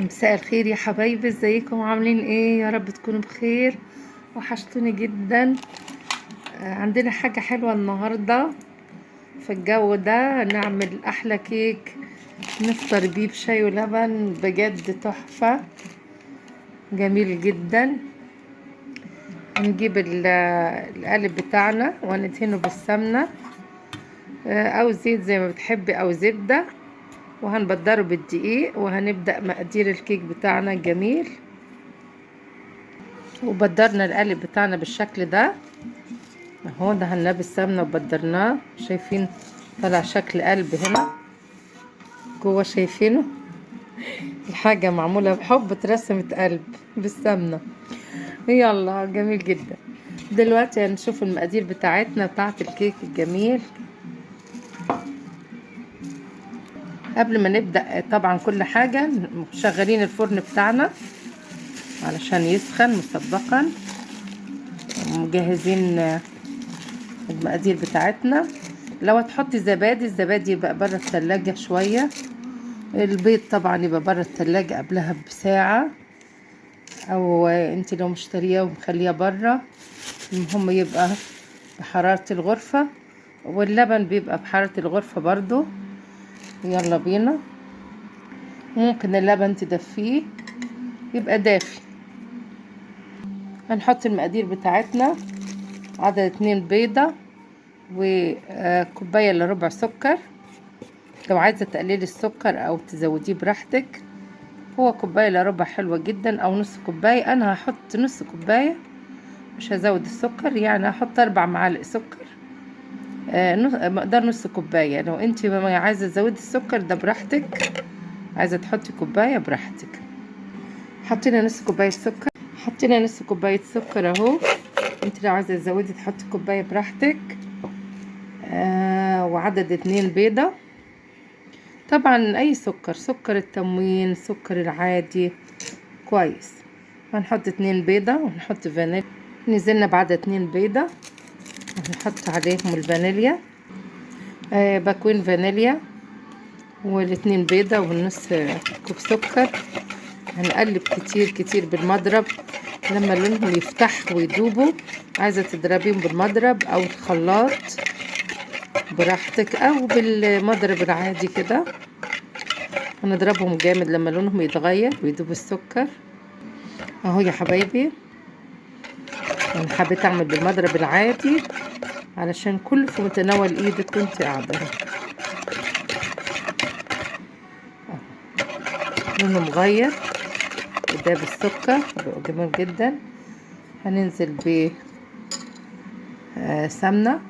مساء الخير يا حبايبي، ازيكم؟ عاملين ايه؟ يا رب تكونوا بخير. وحشتوني جدا. عندنا حاجة حلوة النهاردة في الجو ده، نعمل احلى كيك نفطر بيه بشاي ولبن، بجد تحفة، جميل جدا. هنجيب القالب بتاعنا وندهنه بالسمنة او زيت زي ما بتحبي او زبدة، وهنبدره بالدقيق، وهنبدأ مقادير الكيك بتاعنا الجميل. وبدرنا القالب بتاعنا بالشكل ده اهو، دهناه بالسمنة وبدرناه، شايفين طلع شكل قلب هنا جوه، شايفينه؟ الحاجة معمولة بحب، اترسمت قلب بالسمنة. يلا جميل جدا. دلوقتي هنشوف المقادير بتاعتنا بتاعت الكيك الجميل. قبل ما نبدأ طبعا كل حاجة، شغالين الفرن بتاعنا علشان يسخن مسبقا، مجهزين المقادير بتاعتنا. لو هتحطي زبادي، الزبادي يبقى بره التلاجة شوية، البيض طبعا يبقى بره التلاجة قبلها بساعة، او انت لو مشترياه ومخليه بره، المهم يبقى بحرارة الغرفة، واللبن بيبقى بحرارة الغرفة برضو. يلا بينا. ممكن اللبن تدفيه يبقى دافي. هنحط المقادير بتاعتنا: عدد 2 بيضة، وكوباية الا ربع سكر. لو عايزة تقللي السكر او تزوديه براحتك، هو كوباية الا ربع حلوة جدا، او نص كوباية. انا هحط نص كوباية، مش هزود السكر، يعني هحط 4 معالق سكر، مقدار نص كوباية. لو انت ما عايزة تزودي السكر ده براحتك، عايزة تحطي كوباية براحتك. حطينا نص كوباية سكر، حطينا نص كوباية سكر اهو. انت لو عايزة تزودي تحطي كوباية براحتك. وعدد 2 بيضة. طبعا اي سكر، سكر التموين، سكر العادي كويس. هنحط 2 بيضة ونحط فانيليا. نزلنا بعد 2 بيضة هنحط عليهم الفانيليا، باكوين فانيليا والاتنين بيضة والنص كوب سكر. هنقلب كتير كتير بالمضرب لما لونهم يفتح ويدوبوا. عايزة تضربيهم بالمضرب او الخلاط براحتك، او بالمضرب العادي كده. هنضربهم جامد لما لونهم يتغير ويدوب السكر اهو يا حبايبي. انا حبيت اعمل بالمضرب العادي علشان كله في متناول ايدك وانت قاعده. لونه مغير وده بالسكر بقى جميل جدا. هننزل ب سمنه.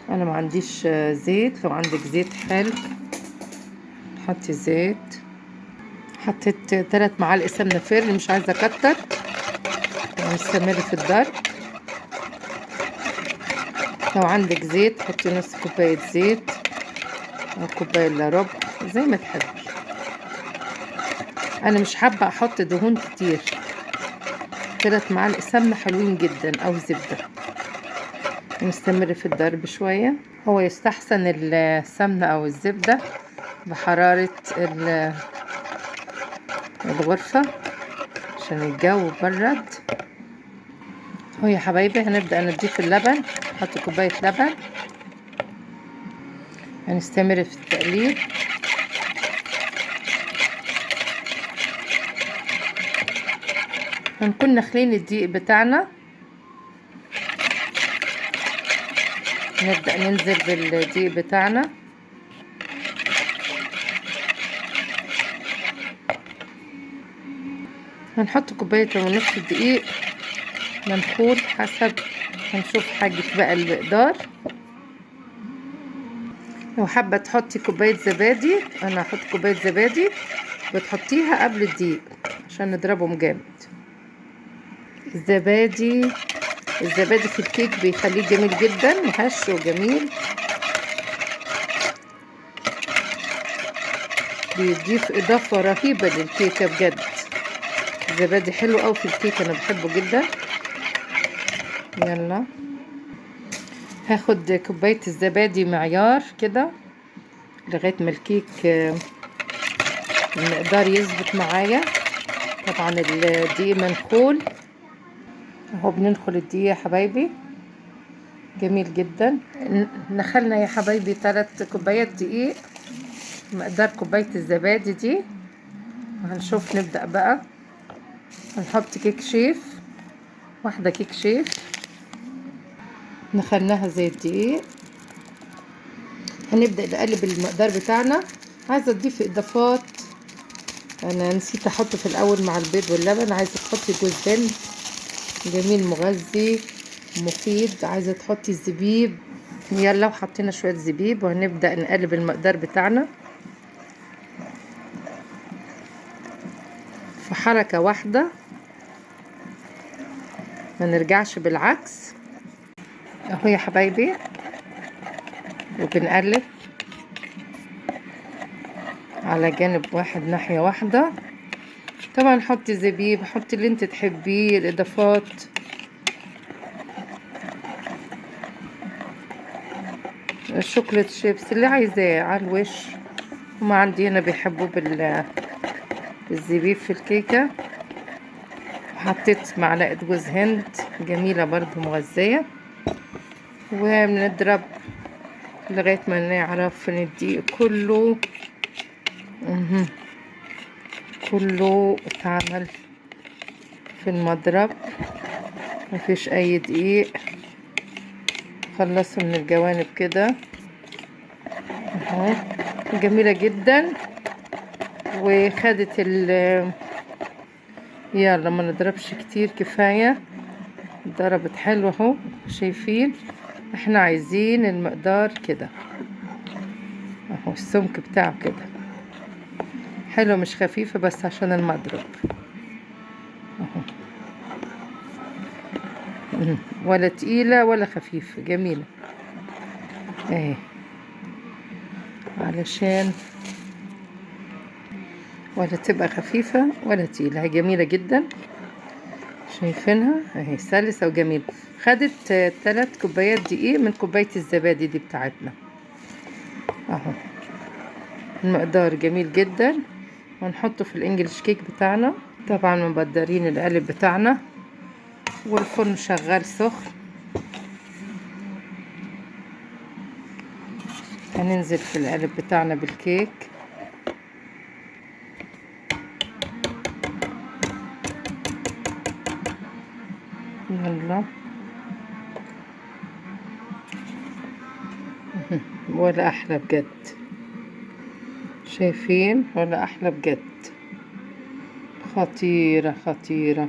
انا ما عنديش زيت، لو عندك زيت حلو حطي زيت. حطيت 3 معالق سمنه فرن، مش عايزه اكتر، هنستمر في الضرب. لو عندك زيت حطي نص كوبايه زيت او كوبايه الا ربع زي ما تحبي. انا مش حابه احط دهون كتير. 3 معالق سمنه حلوين جدا او زبده. نستمر في الضرب شويه. هو يستحسن السمنه او الزبده بحراره الغرفه عشان الجو برد. اهو يا حبايبي هنبدأ نضيف اللبن. نحط كوباية لبن، هنستمر في التقليب. هنكون نخلين الدقيق بتاعنا، نبدأ ننزل بالدقيق بتاعنا. هنحط كوباية ونص دقيق منخول حسب هنشوف حاجة بقى المقدار. لو حابة تحطي كوباية زبادي، أنا هحط كوباية زبادي، بتحطيها قبل الدقيق عشان نضربهم جامد. الزبادي في الكيك بيخليه جميل جدا، هش وجميل، بيضيف إضافة رهيبة للكيكة بجد. الزبادي حلو أوي في الكيك، أنا بحبه جدا. يلا هاخد كوباية الزبادي معيار كده لغاية ما الكيك المقدار يظبط معايا. طبعا الدقيق منخول اهو، بننخل الدقيق يا حبايبي، جميل جدا. نخلنا يا حبايبي 3 كوبايات دقيق، مقدار كوباية الزبادي دي. وهنشوف نبدأ بقى. هنحط كيك شيف، واحدة كيك شيف نخلناها زي الدقيق. هنبدأ نقلب المقدار بتاعنا. عايزة تضيفي اضافات، انا نسيت احط في الاول مع البيض واللبن. عايزة تحطي جوز هند، جميل مغذي مفيد. عايزة تحطي الزبيب، يلا. وحطينا شوية زبيب، وهنبدأ نقلب المقدار بتاعنا في حركة واحدة، ما نرجعش بالعكس. اهو يا حبايبي، وبنقلب على جانب واحد، ناحية واحدة. طبعا حطي زبيب، حطي اللي انت تحبيه، الاضافات. الشوكولات شيبس اللي عايزاه على الوش. هما عندي هنا بيحبوا بالزبيب في الكيكة. حطيت معلقة جوز هند جميلة برضو مغذية. وبنضرب لغاية ما نعرف ان الدقيق كله كله اتعمل في المضرب، مفيش اي دقيق. خلصوا من الجوانب كده اهو، جميلة جدا. وخدت يلا ما نضربش كتير، كفاية ضربت حلو اهو. شايفين احنا عايزين المقدار كده اهو، السمك بتاعه كده حلو، مش خفيفة بس عشان المضرب اهو، ولا تقيلة ولا خفيفة، جميلة اهي، علشان ولا تبقى خفيفة ولا تقيلة، هي جميلة جدا. شايفينها اهي سلسة وجميلة. خدت 3 كوبايات دقيق من كوباية الزبادي دي بتاعتنا اهو، المقدار جميل جدا. ونحطه في الانجليش كيك بتاعنا. طبعا مبدرين القالب بتاعنا، والفرن شغال سخن. هننزل في القالب بتاعنا بالكيك. يلا ولا احلى بجد، شايفين ولا احلى بجد، خطيرة خطيرة.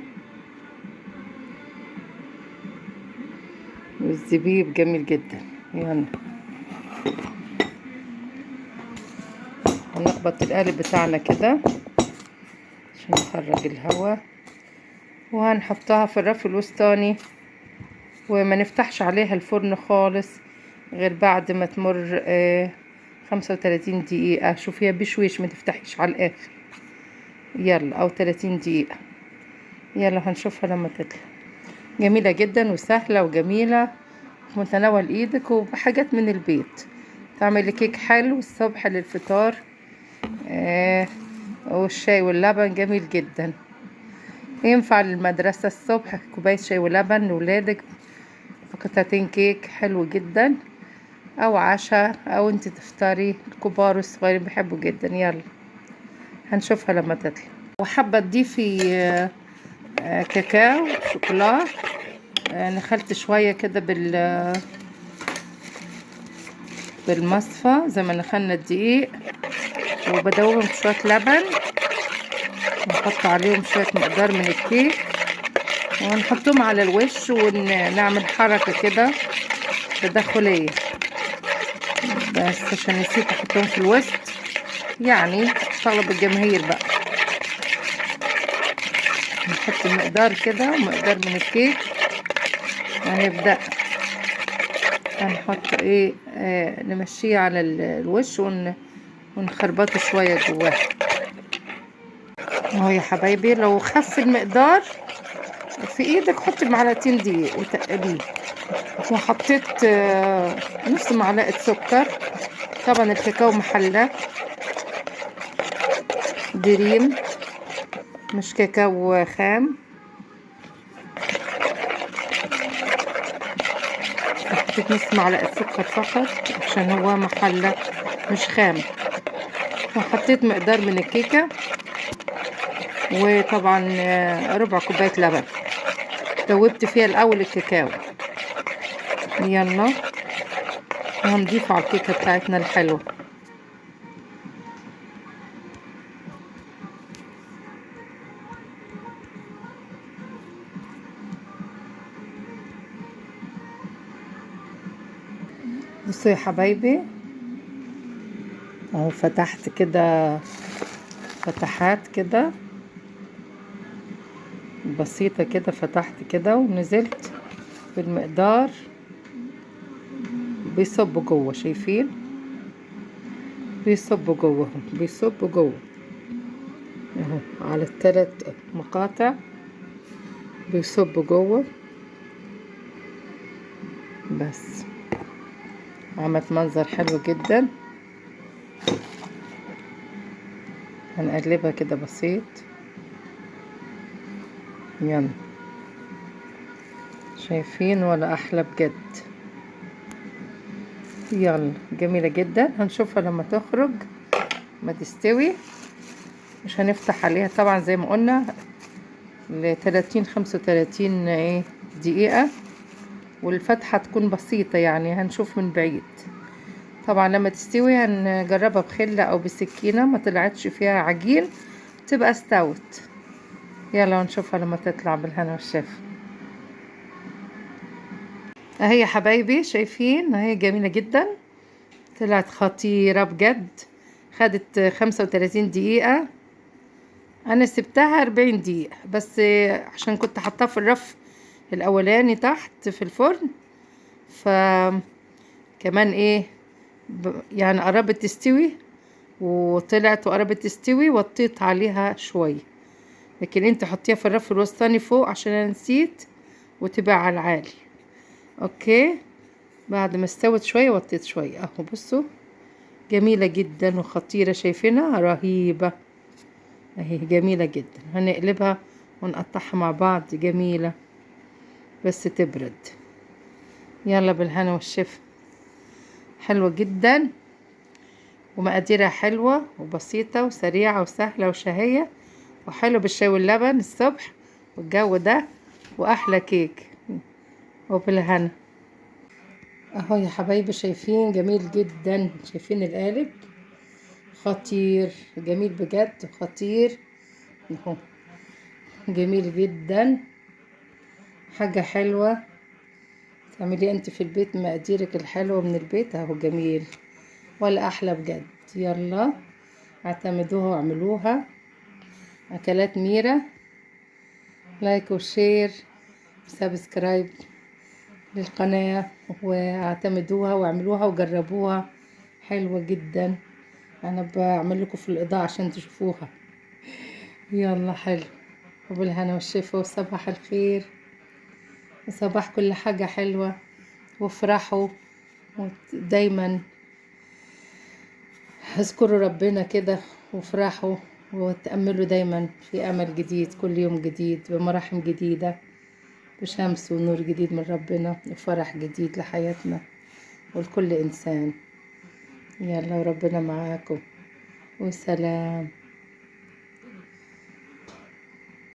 والزبيب جميل جدا. يلا هنخبط القالب بتاعنا كده عشان نخرج الهواء، وهنحطها في الرف الوسطاني، وما نفتحش عليها الفرن خالص غير بعد ما تمر 35 دقيقة. شوفيها بشويش، ما تفتحيش على الآخر. يلا أو 30 دقيقة. يلا هنشوفها لما تطلع. جميلة جدا وسهلة وجميلة، في متناول ايدك، وبحاجات من البيت. تعملي كيك حلو الصبح للفطار، والشاي واللبن جميل جدا. ينفع للمدرسة الصبح، كوباية شاي ولبن لولادك، قطعتين كيك حلو جدا، او عشاء، او انت تفطري. الكبار والصغيرين بيحبوا جدا. يلا هنشوفها لما تطلع. وحابة تضيفي كاكاو شوكولا، نخلت شوية كده بالمصفى زي ما نخلنا الدقيق، وبدوبهم شوية لبن، ونحط عليهم شوية مقدار من الكيك، ونحطهم على الوش، ونعمل حركة كده تدخلية، بس عشان نسيت احطهم في الوسط، يعني طلب الجماهير بقى. نحط مقدار كده ومقدار من الكيك، هنبدأ هنحط ايه، نمشيه على الوش ونخربطه شوية جواه اهو يا حبايبي. لو خف المقدار في ايدك حطي معلقتين دقيق وتقليه. وحطيت نص معلقة سكر، طبعا الكاكاو محلى. دريم مش كاكاو خام. حطيت نص معلقة سكر فقط عشان هو محلى مش خام. وحطيت مقدار من الكيكة، وطبعا ربع كوباية لبن. دوبت فيها الأول الكاكاو. يلا وهنضيفه على الكيكة بتاعتنا الحلوة. بصوا يا حبايبي، اهو فتحت كده فتحات كده بسيطة كده، فتحت كده ونزلت بالمقدار. بيصب جوه، شايفين؟ بيصب جوه، بيصب جوه اهو على الثلاث مقاطع، بيصب جوه. بس عملت منظر حلو جدا. هنقلبها كده بسيط. يلا شايفين ولا احلى بجد؟ يلا جميلة جدا. هنشوفها لما تخرج ما تستوي. مش هنفتح عليها طبعا زي ما قلنا ل30 35 دقيقة، والفتحة تكون بسيطة يعني هنشوف من بعيد. طبعا لما تستوي هنجربها بخلة او بسكينة، ما طلعتش فيها عجين تبقى استوت. يلا نشوفها لما تطلع بالهنا والشفا. اهي يا حبايبي، شايفين اهي جميلة جدا، طلعت خطيرة بجد. خدت 35 دقيقة، انا سبتها 40 دقيقة بس عشان كنت حطاها في الرف الاولاني تحت في الفرن، ف كمان ايه يعني قربت تستوي وطلعت وقربت تستوي، وطيت عليها شوية. لكن انت حطيها في الرف الوسطاني فوق عشان انا نسيت، وتبقى على العالي. okay، بعد ما استوت شوية وطيت شوية اهو. بصوا جميلة جدا وخطيرة، شايفينها رهيبة اهي، جميلة جدا. هنقلبها ونقطعها مع بعض، جميلة بس تبرد. يلا بالهنا والشفا. حلوة جدا ومقاديرها حلوة وبسيطة وسريعة وسهلة وشهية، وحلو بالشاي واللبن الصبح والجو ده، وأحلى كيك. وبالهنا اهو يا حبايبي، شايفين جميل جدا، شايفين القالب خطير، جميل بجد خطير اهو، جميل جدا، حاجة حلوة تعملي انت في البيت مقاديرك الحلوة من البيت اهو، جميل ولا احلى بجد. يلا اعتمدوها واعملوها. اكلات ميرا، like و share و subscribe للقناة، واعتمدوها واعملوها وجربوها، حلوة جدا. انا بعمل لكم في الاضاءة عشان تشوفوها. يلا حلو، وبالهنا والشفا وصباح الخير وصباح كل حاجة حلوة، وافرحوا ودايما اذكروا ربنا كده وافرحوا وتأملوا دايما في أمل جديد، كل يوم جديد بمراحم جديدة، بشمس ونور جديد من ربنا، وفرح جديد لحياتنا ولكل إنسان. يلا وربنا معاكم، وسلام.